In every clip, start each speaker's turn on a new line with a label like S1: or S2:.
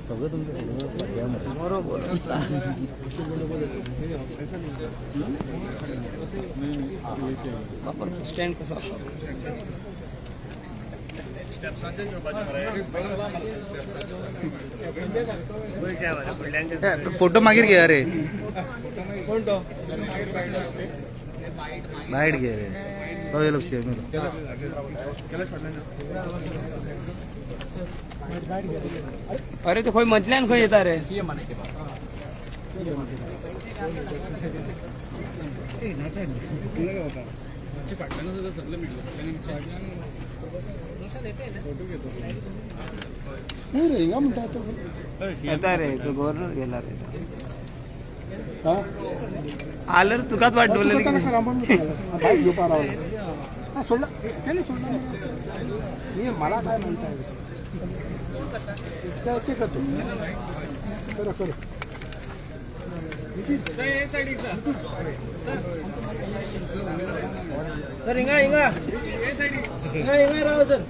S1: सगळं तुमचं फोटो.
S2: बरोबर. बापर, स्टँड कसं?
S1: फोटो मागीर घे रे.
S2: कोण तो?
S1: बायट घे रे, तो येयलो सीएम.
S2: अरे, तो खंय मदल्यान खंय येता रे?
S3: नाही रे, हिंगा म्हणटा तो.
S2: येता रे तो, गव्हर्नर गेला रे.
S3: हा.
S2: आलं रे, तुकाच वाट
S3: तुका
S2: डोले.
S3: ताका रांबण बाईक घेवपा रावला. हा, सोडला त्याने, सोडला. मी मला काय माहित आहे ते, ते करतो. करा करा.
S2: सर, हिंगा हिंगा हिंगा हिंगा राव सर.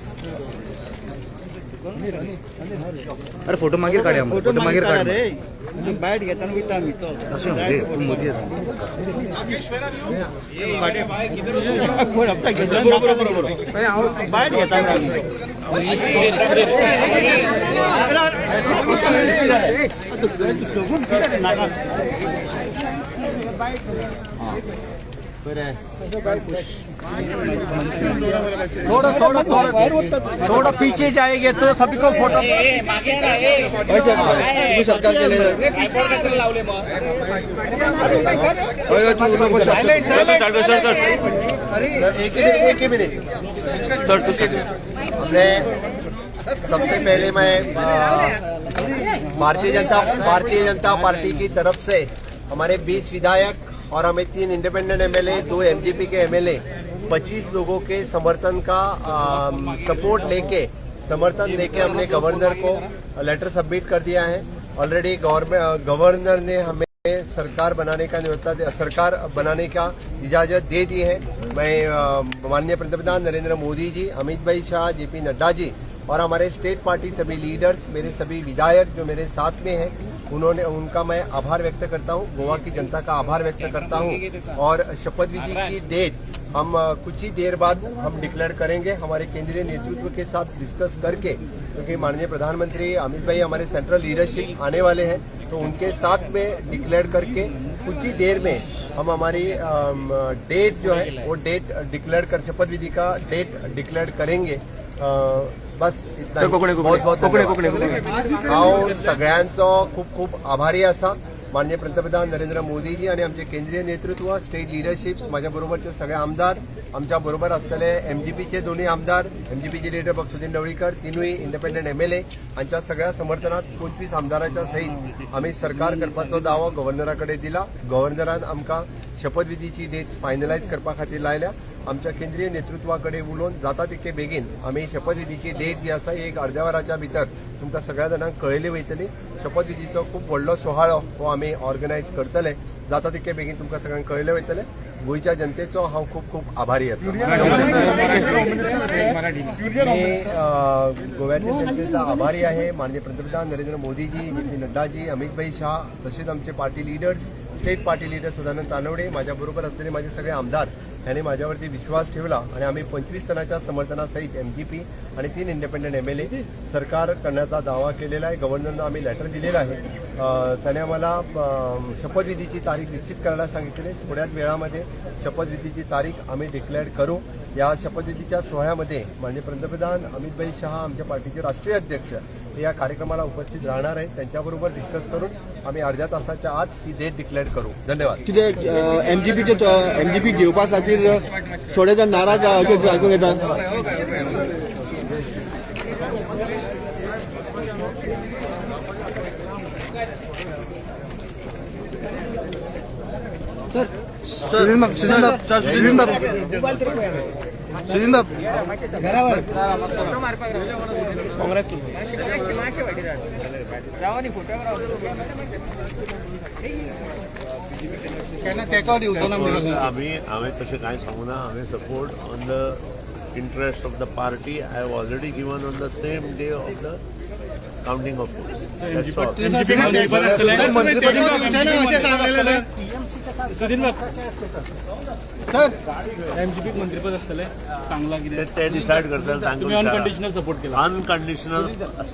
S1: अरे, फोटो मागीर काढया, फोटो मागीर काढ.
S2: रे, बायट घेताना वयता आमी तो.
S1: तशें रे, तूं मदीं येता.
S2: बायट घेताना.
S4: थोड़ा थोड़ा थोड़ा थोड़ा पीछे जाएंगे तो सभी को फोटो.
S1: तुम्ही सरकार केले.
S5: एक ही मिनट, एक ही मिनट हमने सबसे पहले मैं भारतीय जनता पार्टी की तरफ से हमारे 20 विधायक और हमें तीन इंडिपेंडेंट एमएलए, दो एमजीपी के एमएलए, 25 लोगों के समर्थन का सपोर्ट लेके, समर्थन लेके हमने गवर्नर को लेटर सबमिट कर दिया है. ऑलरेडी गवर्नमेंट गवर्नर ने हमें सरकार बनाने का न्योता, सरकार बनाने का इजाज़त दे दी है. मैं माननीय पंतप्रधान नरेंद्र मोदी जी, अमित भाई शाह, जेपी नड्डा जी और हमारे स्टेट पार्टी सभी लीडर्स, मेरे सभी विधायक जो मेरे साथ में हैं, उन्होंने उनका मैं आभार व्यक्त करता हूं, गोवा की जनता का आभार व्यक्त करता हूं और शपथ विधि की डेट हम कुछ ही देर बाद हम डिक्लेयर करेंगे, हमारे केंद्रीय नेतृत्व के साथ डिस्कस करके, क्योंकि माननीय प्रधानमंत्री अमित भाई, हमारे सेंट्रल लीडरशिप आने वाले हैं, तो उनके साथ में डिक्लेयर करके कुछ ही देर में हम हमारी डेट जो है वो डेट डिक्लेयर कर, शपथ विधि का डेट डिक्लेयर करेंगे. बस इतना ही. बहुत बहुत धन्यवाद. हांव सगळ्यांचो खूप खूप आभारी आसा. माननीय पंतप्रधान नरेंद्र मोदीजी आणि आमचे केंद्रीय नेतृत्व, स्टेट लिडरशिप, माझ्या बरोबरचे सगळे आमदार, आमच्या बरोबर असलेले एमजीपीचे दोन्ही आमदार, एमजीपीचे लिडर बाब सुदिन ढवळीकर, तिनूय इंडिपेंडंट एमएलए हांच्या सगळ्या समर्थनात 25 आमदाराच्या सहित आमी सरकार करपाचो दावो गव्हर्नरा कडेन दिला. गव्हर्नरान आमकां शपथविधीची डेट फायनलायज करपा खातीर लायल्या. आमच्या केंद्रीय नेतृत्वा कडेन उलोवन जाता तितके बेगीन आमी शपथविधीची डेट जी आसा, एक अर्द्या वराच्या भितर तुमकां सगळ्या जाणांक कळयली वयतली. शपथविधीचो खूब व्हडलो सुवाळो हो आमी ऑर्गनायज करतले. जाता तितके बेगीन तुमकां सगळ्यांक कळयले वयतले. गोंयच्या जनतेचो हांव खूब खूब आभारी आसा. मी गोव्यातील जनतेचा आभारी आहे. माननीय पंतप्रधान नरेंद्र मोदीजी, जे पी नड्डाजी, अमितभाई शाह, तसेच आमचे party leaders, state party leader Sadanand Tanavade, माझ्याबरोबर असलेले माझे सगळे आमदार यांनी माझ्यावरती विश्वास ठेवला आणि आम्ही 25 जणांच्या समर्थनासहित एमजीपी आणि तीन इंडिपेंडंट एमएलए सरकार करण्याचा दावा केलेला आहे. गव्हर्नरना आम्ही लेटर दिलेलं आहे. त्याने आम्हाला शपथविधीची तारीख निश्चित करायला सांगितलेली आहे. थोड्याच वेळामध्ये शपथविधीची तारीख आम्ही डिक्लेअर करू. या शपथविधीच्या सोहळ्यामध्ये माननीय पंतप्रधान अमितभाई शहा, आमच्या पार्टीचे राष्ट्रीय अध्यक्ष, हे या कार्यक्रमाला उपस्थित राहणार आहेत. त्यांच्याबरोबर डिस्कस करून आम्ही अर्ध्या तासाच्या आत ही डेट डिक्लेअर करू. धन्यवाद.
S6: कितें, एमजीपीचे, एमजीपी घेवपा खातीर थोडे जाण नाराज आहा अशें आयकूंक येता.
S1: सुनील बाब, सुनील बाब, सुनील बाब, सुनील बाब.
S2: काँग्रेस राव न्ही फोटो राव.
S6: केन्ना तेंको दिवचो ना म्हणून.
S7: आम्ही हांवें तशें कांय सांगूना. हांवें support on the interest of the party I have already given on the same day of the counting of votes.
S2: एमजीपीक मंत्रीपद आसतलें सांगला कितें
S7: ते डिसायड करतले.
S2: तुम्ही अनकंडिशनल सपोर्ट केला.
S7: अनकंडिशनल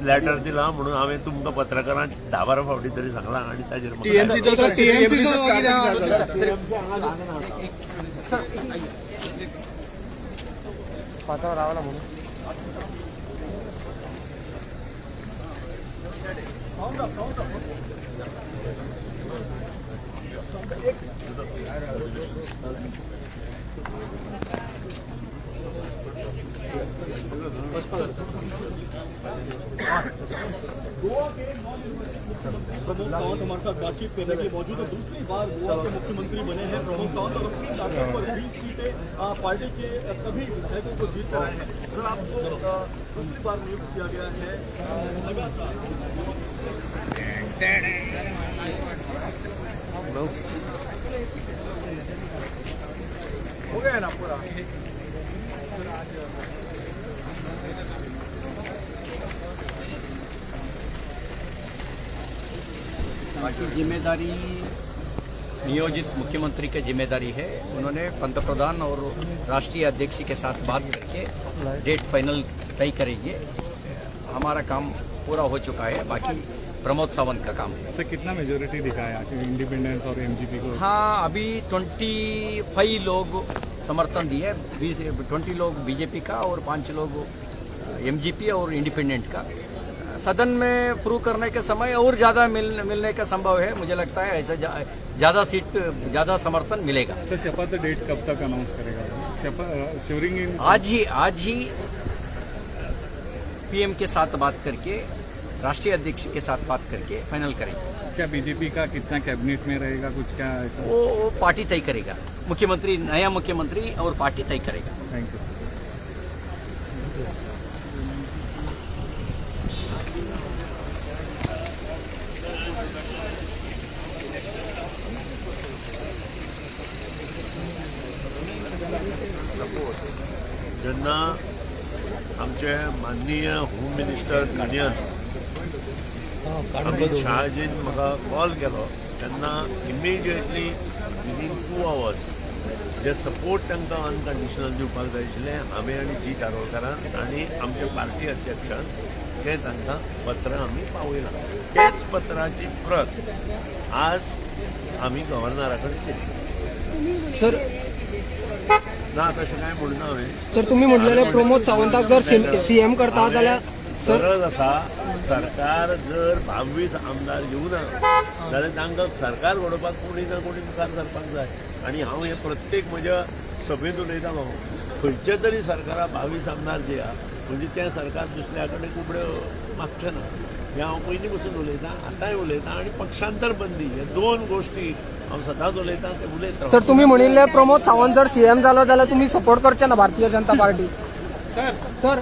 S7: लेटर दिला म्हणून हांवें तुमकां पत्रकारांक 10-12 फावटी तरी सांगलां आनी ताजेर म्हाका
S6: टीएमसीचो
S8: प्रमोद सावंत हमारे साथ बातचीत करने के लिए मौजूद है। दूसरी बार गोवा के मुख्यमंत्री बने हैं प्रमोद सावंत और अपनी ताकत पर 20 सीटें पार्टी के सभी विधायकों को जीत कर आए हैं। सर, आपको दूसरी बार नियुक्त किया गया है, लगातार
S4: हो गया ना पूरा. बाकी जिम्मेदारी नियोजित मुख्यमंत्री की जिम्मेदारी है। उन्होंने पंतप्रधान और राष्ट्रीय अध्यक्ष के साथ बात करके डेट फाइनल तय करेंगे। हमारा काम पूरा हो चुका है, बाकी प्रमोद सावंत का काम है।
S9: सर, कितना मेजोरिटी दिखाया इंडिपेंडेंस और एमजीपी को?
S4: हाँ, अभी 25 लोग समर्थन दिए, 20 लोग बीजेपी का और 5 लोग एमजीपी और इंडिपेंडेंट का। सदन में प्रूव करने के समय और ज़्यादा मिलने का संभव है। मुझे लगता है ऐसा ज़्यादा सीट, ज़्यादा समर्थन मिलेगा।
S9: सर, शपथ डेट कब तक अनाउंस करेगा? शपथ श्योरिंग इन
S4: आज ही पीएम के साथ बात करके, राष्ट्रीय अध्यक्ष के साथ बात करके फाइनल करेंगे।
S9: क्या बीजेपी का कितना कैबिनेट में रहेगा, कुछ क्या ऐसा?
S4: वो पार्टी तय करेगा, मुख्यमंत्री, नया मुख्यमंत्री और पार्टी तय करेगा।
S9: Thank you.
S7: जेन्ना आमचे माननीय होम मिनिस्टर युनियन अमित शहाजीन म्हाका कॉल केलो तेन्ना इमिडिएटली विदीन 2 आवर्स जे सपोर्ट तांकां अनकंडिशनल दिवपाक जाय आशिल्लें हांवें आनी जी दारोडकारान आनी आमचे पार्टी अध्यक्षान तें तांकां पत्र आमी पावयलां. तेच पत्राची प्रत आज आमी गव्हर्नरा कडेन दिली.
S1: सर,
S7: ना, तशें कांय म्हणना हांवें.
S1: सर, तुम्ही म्हटलेले प्रमोद सावंताक जर सीएम करता जाल्यार सर
S7: गरज आसा. सरकार जर 22 आमदार घेवना जाल्यार तांकां सरकार घडोवपाक कोणी ना कोणी मुखार सरपाक जाय. आनी हांव हें प्रत्येक म्हज्या सभेंत उलयतालो, खंयच्या तरी सरकारा 22 आमदार दिया म्हणजे तें सरकार दुसऱ्या कडेन कुबड्यो मागचें ना. हें हांव पयलीं पसून उलयतां, आतांय उलयतां. आनी पक्षांतर बंदी हे 2 गोश्टी हांव सदांच उलयतां, ते उलयत
S1: सर, तुम्ही म्हणिल्ले प्रमोद सावंत जर सीएम जालो जाल्यार तुम्ही सपोर्ट करचे ना Bharatiya Janata party? Sir, sir.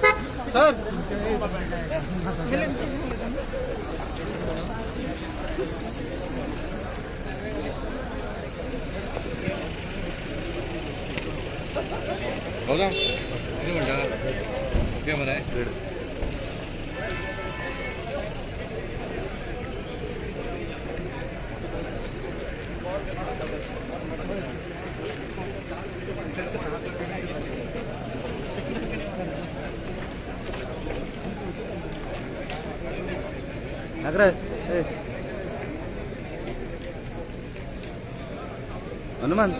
S6: Hanuman.